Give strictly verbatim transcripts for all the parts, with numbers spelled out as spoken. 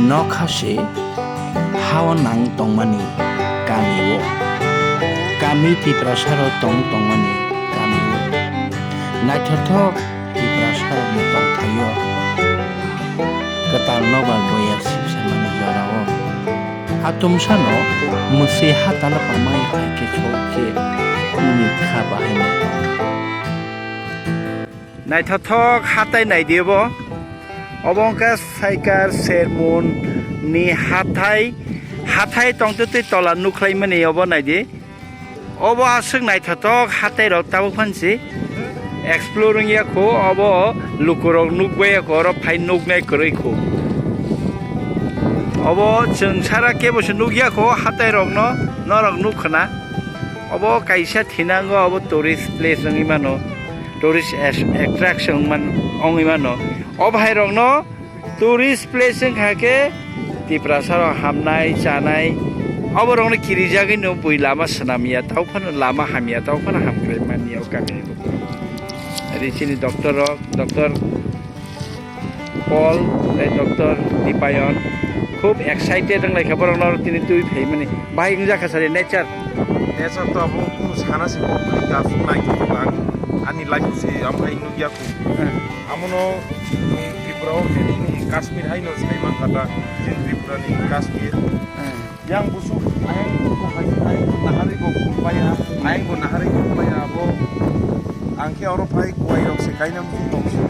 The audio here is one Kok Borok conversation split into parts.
Nokha se hao nang tongmani kami o, kami Tiprasa rok tong tongmani kami o. Naithothok Tiprasa rokni tongthai o kwtal nokbar boya sipsamani jora o. Atumsano mwswi hatano pamai hai khe sok khe nini kha bahai no tong. Naithothok hatai naidi obo. Obo wngkha Saikar Sermon ni hathai, hathai tongtwtwi tola nukhlaimani obo naidi. Obo aswk naithothok hatai rok tabuk phansi explore wngya kho, obo lukurok nukbaiya kho, oro phai nuknai kwrwi kho. Obo chwng sara kebo se nukya kho hatai rokno, norok nukkhwna. Obo kaisa thinango, obo tourist place wngwi mano, tourist as-, attraction man-, wngwi mano. O bhai rokno tourist place wngkha khe Tiprasa rok hamnai, chanai, obo rokno kirijagwi no bui lama swnamya, tau phano lama hamya, tau phano hamkrai manya o kami. Ri chini doctor rok, doctor Paul, tei doctor Dipayon khub excited wng lai kha borok no tini twi phaimani. Bahai wng jak kha sari nature. Nature to abo kunu sana se bo kunu ka sung nai khe ba ani life se amhai nukya kho. Hmm. Amono Tripura o khe nini Kashmir hai no sai man kha ta, chini Tripura ni Kashmir. Hmm. Yang busuk, ayang busuk hai, ayang bo naharwi bo kulbaya, ayang bo naharwi kulbaya, abo ang khe oro phai kuai rok se kaina muchung tong se.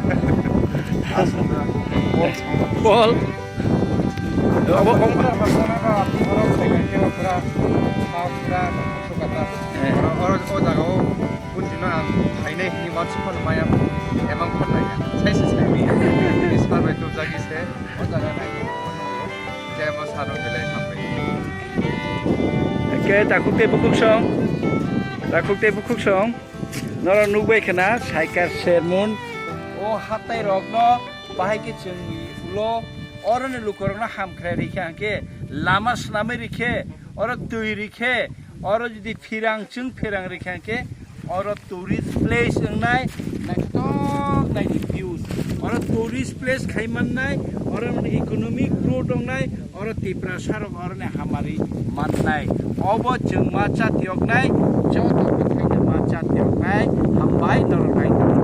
Aswk da, bol. Bol. Abo ong- Pura masana ba, oro phai kha khe pura, ha pura, sukata. Eh. Oro, oro, o jaga o, kun dino ang phainai hini wansuk phano maya, emang phano maya. Sai se sai mi. Ismar bai tubjagwi se, o jaga nai. Jai ma sano belai hambai. Ke takhuk tei bukhuk song. Takhuk tei bukhuk song. Norok nukbai khna Saikar Sermon. O hatai rokno bahai khe chwng ulo oroni lukurokno hamkhrai rikha hwnkhe lama swnamwi rikhe oro twi rikhe oro jodi phirang chwng phirang rikha hwnkhe oro tourist place wngnai, naithotok naidi views. Oro tourist place khai mannai, oro economic growth wngnai, oro Tiprasa rok oroni hamari mannai. Obo chwng ma chatiyoknai, joto bwthaino ma chatiyoknai, hambai norok naithotok.